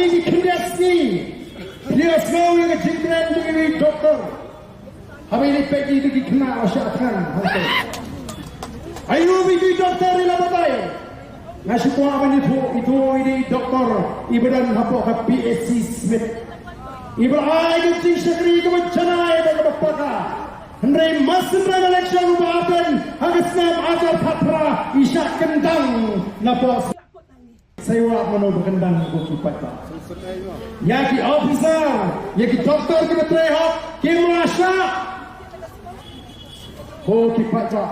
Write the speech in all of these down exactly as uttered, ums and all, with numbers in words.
Ki khyndiat sngi, phi ïohsngew ïa ka jingkren jong i doktor. Haba i peit i ki khynnah u shah thngan hangto. Aïu ba i doktor i la batai? Nga shu kwah ban ïathuh, ito i dei i doktor iba don hapoh ka P H C Smit, iba ai ka jingshakri kaba janai bad kaba paka. Hynrei mar syn rai election uba happen ha ka snem arhajar khatphra, i shah kyndang napoh. Sa ïoh mano ba kyndang, ko ki paidbah? Ïa ki officer, ïa ki doktor kiba trei hok kim lah shah. Ko ki paidbah,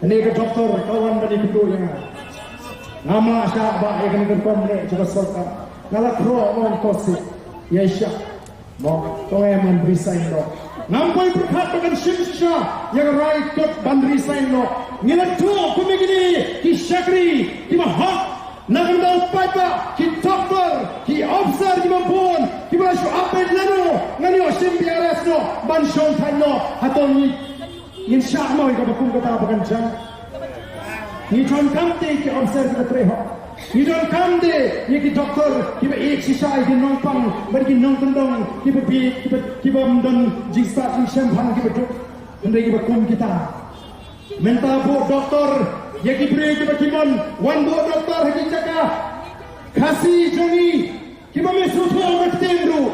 kane ka doktor ka wan ban ïakynduh ïa nga. Ngam lah shah bah ïa kane ka rukom leh jong ka sorkar. Nga la khroh mo, to sih, ïa shah. Mo, to em, ngan resign noh. Ngam poi pyrkhat ba kan shim shisha ïa ka rai kot ban resign noh. Ngi la tuh kum ïa kine ki shakri kiba hok na ka bynta u paidbah, ki doktor, ki officer kiba bun kiba la shu ap beit lano, ngan ïoh shim B R S noh ban shong thait noh. Hato ngi ngin shah mo ïa kaba kum kata ba kan jan? Ngi donkam de ki officer kiba trei hok. Ngi donkam de ïa ki doktor kiba ïeit shisha ïa ki nongpang bad ki nongkyndong kiba bieit, kiba, kiba ym don jingstad jingshemphang kiba duk. Hynrei kiba kum kita. Mynta buh doktor ïa ki briew kiba ki mon, wan buh doktor ha ki jaka Khasi jong ngi kiba me sngewthuh ka ktien ruh.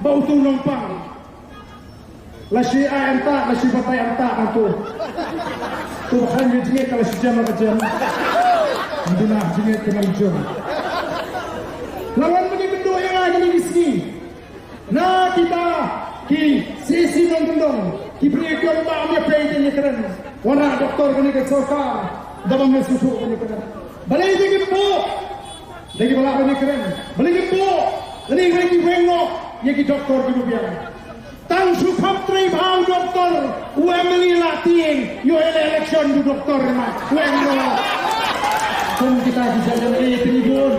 Ba utu u nongpang la shu ai anta, la shu batai anta hangto. To ba khlaiñ jingngeit ka la shu jem la ka jem. Duna jingngeit ka la jem. La wan mynta mynta ïa nga kine ki sngi. Na kita ki C C nongkyndong, ki briew ki ong ba ym ïa pei te ïa kren. Wanrah doktor kane ka sorkar da ba me sngewthuh kane ka kren. Balei te kim buh? Dei kiba lah ban ïakren. Balei kim buh? Lane balei ki weng noh ïa ki doktor kiba biang? Tang shu kham trei bha u doktor, u M L A la tieng, ïoh ïa la election u doktor ma weng noh. Kum kita ki jait M L A te ngi bun.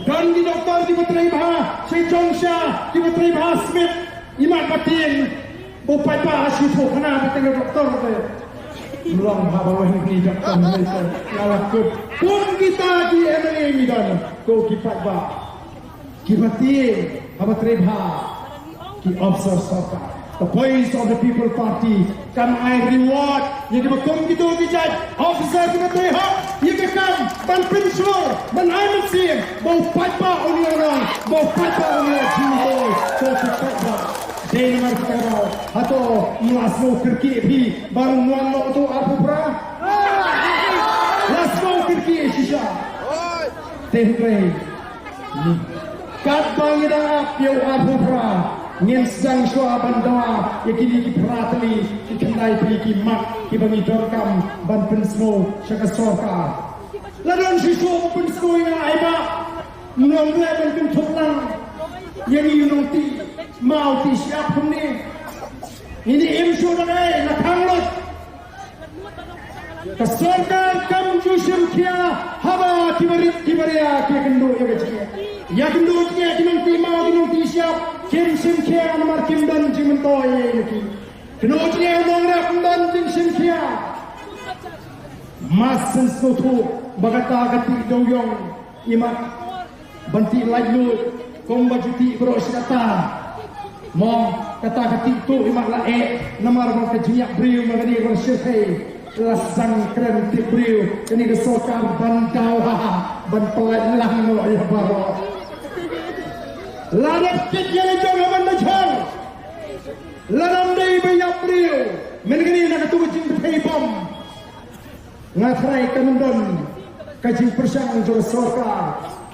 Don ki doktor kiba trei bha sha Jongsha, kiba trei bha Smit, i mat ba tieng. U paidbah a shu phuh khana ba tieng doktor te. Long ha ba weng ki doktor ne te. Nga la kut. Kum kita ki M L A ngi don, ko ki paidbah kiba tieng haba trei bha ki officer sorkar. The Voice of the People Party kam ai reward ïa kiba kum kito ki jait officer kiba trei hok ïa ka kam ban pynshlur, ban ai mynsiem ba u paidbah un ïoh nong, ba u paidbah un ïoh jingmyntoi. Ko ki paidbah, dei namar kata ka daw hato ym la sngew kyrkieh phi ba un wan noh uto u arphew phra? La sngew kyrkieh shisha. Te hynrei katba ngi dang ap ïa u arphew phra, ngin sdang shuwa ban dawa ïa kine ki phra tylli ki khyndai tylli ki mat kiba ngi donkam ban pynsngew sha ka sorkar. La don shisha ban pynsngew ïa nga, ai ba, ym long leh ban kynthup lang ïa ngi, u nongtih maw tih shyiap kumne. Ngi im shuh dang ei, la khang lut. Ka sorkar kam ju shim khia haba kiba rit kiba ria ki ïakynduh ïa ka jingeh. Ïakynduh jingeh ki nongtih maw, ki nongtih shyiap, kim shim khia namar kim don jingmyntoi ïa ki. Kynduh jingeh u nongrep ym don jingshim khia. Mas sngewthuh ba kata ka tih dewiong i mat ban tih laitluid kumba ju tih baroh shi katta. Mo, kata ka tih tuh i mat la eh namar ba ka jingïap briew ma kane ka shyrkhei. La sdang kren tip briew kane ka sorkar ban daw ha ha ban pyllait lang noh ïa baroh. La dep kit ïa la jong ha ban da jhur. Lada ym dei ba ïap briew, mynta kane na katu ka jingpyrthei bom. Nga tharai kam don ka jingpyrshang jong ka sorkar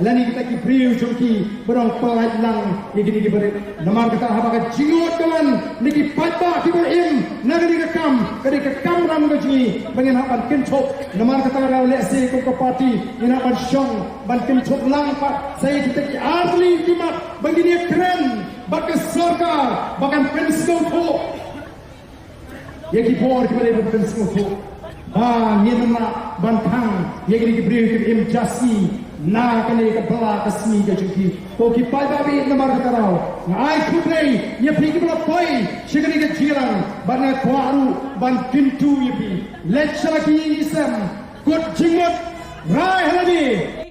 lane kita ki briew jong ki ba dang pyllait lang ïa kine ki barit. Namar kata haba ka jingïoh ka wan na ki paidbah kiba im na kane ka kam, ka dei ka kamram ka jong ngi ba ngin hap ban kynthup. Namar kata ruh lehse kum ka party ngin hap ban shong ban kynthup lang pat sa ïa kita ki artylli ki mat ba ngin ïa kren bad ka sorkar ba kan pynsngewthuh. Ïa ki bor kiba dei ban pynsngewthuh ba ngin ym lah ban thang ïa kine ki briew kiba im jasngi na kane ka bylla ka sngi ka jong ki. Ko ki paidbah ba ïeit, namar kata ruh nga ai khublei ïa phi kiba la poi sha kane ka jingïalang bad nga kwah ruh ban kyntu ïa phi, leit sha la ki ïing ki sem, kut jingmut, rai ha lade.